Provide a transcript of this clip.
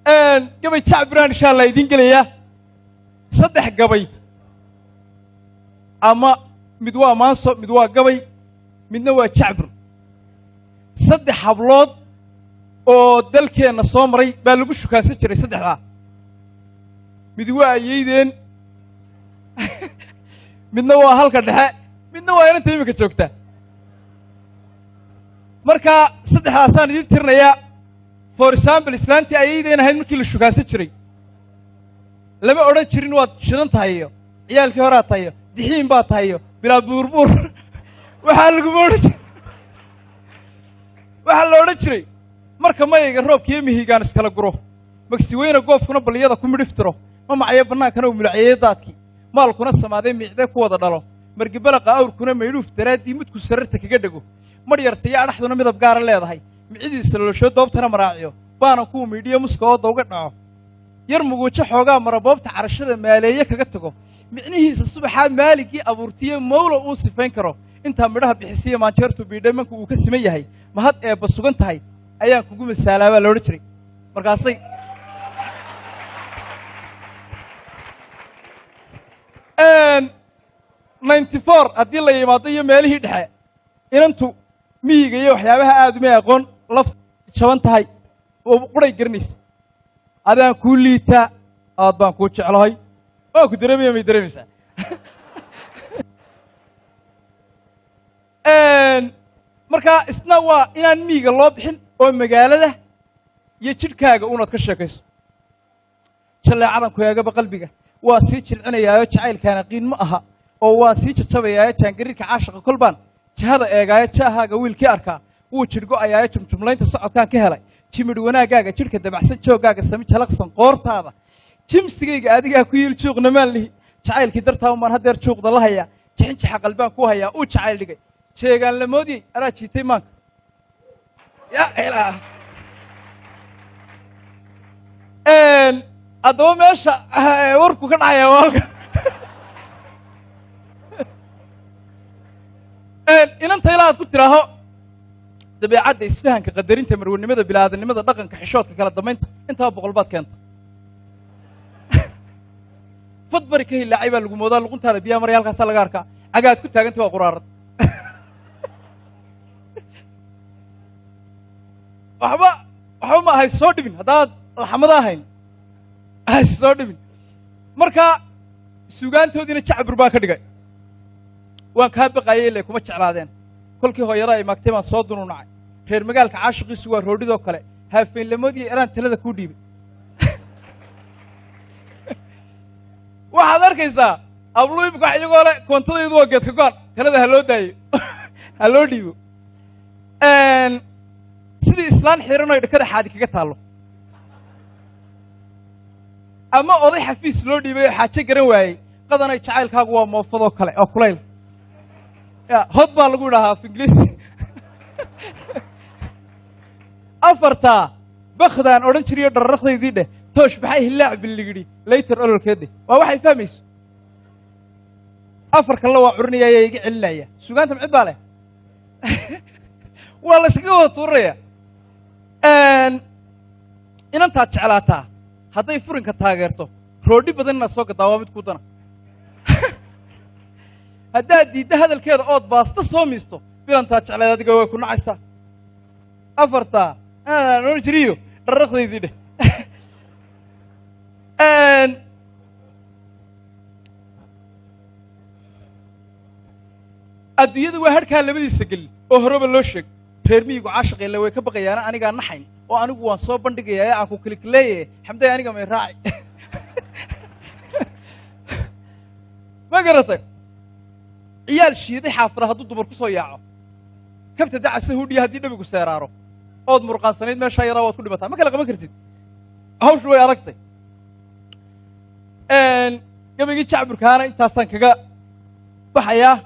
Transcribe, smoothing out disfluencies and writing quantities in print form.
Gabay jacburaan insha Allah idiin gelayaa. Saddex gabay, ama mid waa maanso, mid waa gabay, midna waa jacbur. Saddex hablood oo dalkeenna soo maray baa lagu shukaansan jiray saddexdaa. Mid waa ayeydeen, midna waa halka dhexe, midna waa inanta iminka joogta. Marka saddexdaasaan idiin tirinayaa. For example, islaantii ayeydeen ahayd markii la shukaansan jiray, lama odhan jirin waad shidan tahay iyo ciyaalkii horaa tahay iyo dixiin baa tahay iyo bilaa buurbuur. Waxaa laguma odhan jiray. Waxaa la odhan jiray, marka mayayga roobkiiyo mihigaan iskala guro, magsiweyne goofkuna baliyada ku midhiftiro, mamacayo bannaankana uu mulaceeyey daadkii, maalkuna samaadee miicdee ku wada dhalo, margibalaqa awrkuna maydhuuf daraaddii mudku sararta kaga dhego, madhyarta iyo adhaxduna midab gaara leedahay, micidiisa lolosho doobtana maraaciyo, baanan kuwa miidhiyo muska ooda uga dhaco, yar muguujo xoogaa maraboobta carashada maaleeye kaga tago, micnihiisa subaxaa maaligii abuurtiye mawla uu sifayn karo, intaa midhaha bixisiya maanjeertu biidhay manku uu ka siman yahay, mahad eebba sugan tahay ayaan kugu masaalaa, baa la odhan jiray. Markaasay 94 haddii la yimaado iyo meelihii dhexe, inantu miyiga iyo waxyaabaha aada umay aqoon, laf jaban tahay oo quray garanaysa. Adaan kuu liitaa, aad baan kuu jeclahay, waan ku dareemaya, may dareemaysaa? Markaa isna waa inaan miyiga loo bixin oo magaalada iyo jidhkaaga unaad ka sheekayso. Jalleecadan ku eegaba qalbiga waa sii jilcinayaayo, jacaylkaana qiin ma aha oo waan sii jajabayaayo, jaangariirka caashaqa kolbaan jihada eegaayo, jaahaaga wiilkii arkaa wuu jidhgo'ayaayo, jumjumlaynta socodkaan ka helay, jimidh wanaaggaaga, jidhka dabacsan, jooggaaga sami, jalaqsan qoortaada, jimsigayga adigaa ku yiil, juuqna maan lihi, jacaylkii dartaa umaan haddeer juuqda la hayaa, jixinjixa qalbaan ku hayaa, uu jacayl dhigay, jeegaan la moodiyey, adaa jiitay maanka ya ilaa. Haddaba meesha warku ka dhacaya waa halka. Inanta ilaa aad ku tidhaaho dabeecadda, isfahanka, qadarinta, marwanimada, bilaadanimada, dhaqanka, xishoodka, kala dambaynta, intaa 100 baad keenta. Fad bari ka hilaacay baa lagu moodaa, luquntaada biyaha maraya halkaasaa laga arkaa, cagaad ku taaganta waa quraarad. Waxba waxba ma ahay soo dhibin haddaad laxmada ahayn, ahay soo dhibin. Marka sugaantoodiina jacbur baa ka dhigay. Waan kaa baqaayey ile kuma jeclaadeen, kolkii hooyada ay maagtay baan soo dununacay, reer magaalka caashiqiisu waa roodhidoo kale, haafeynlamoodiyo eraan talada kuu dhiibay. Waxaad arkaysaa abluu imika wax iyagoo le koontadaydu waa geedka go'an, talada ha loo daayo, ha loo dhiibo, sidii islaan xiran oy dhakada xaadi kaga taallo, ama oday xafiis loo dhiibay oo xaajo garan waayey. Qadanay jacaylkaagu waa moofadoo kale oo kulayl ya hod baa lagu idhahaa af ingiliisi. Afartaa bakdaan odhan jiriyo dhararaqdaydii dheh, toosh maxay hillaac billigidhi laytar ololkeed dheh, waa waxay fahmayso. Afar kalena waa curinaya ayaa iga celinaya. Sugaanta micid baa leh, waa la iskaga wada tuuranaya. Inantaad jeclaataa hadday furinka taageerto, roodhi badan inaad soo gadaa waa mid ku dana. Haddaad diiddo hadalkeeda ood baasta soo miisto, bilantaad jeclayd adiga way ku nacaysaa. Afartaa aan odhan jiriyo dhararaqdaydii dheh. Adduunyada waa harkaa labadiisa gelin oo horeba loo sheeg. Reer miyigu caashiqeelle way ka baqayaana, anigaa naxayn oo anigu waan soo bandhigayaa ee aan ku kilikleeye, xamday aniga may raaci, ma garatay? Ciyaal shiiday xaafada hadduu dumar ku soo yaaco, kabta dacasa hudhiya haddii dhabigu seeraaro, ood murqaansanayd meeshaa yaraa waad ku dhimataa, ma kala qaban kartid, hawshu way adagtay. Gabaygii jacburkaana intaasaan kaga baxayaa.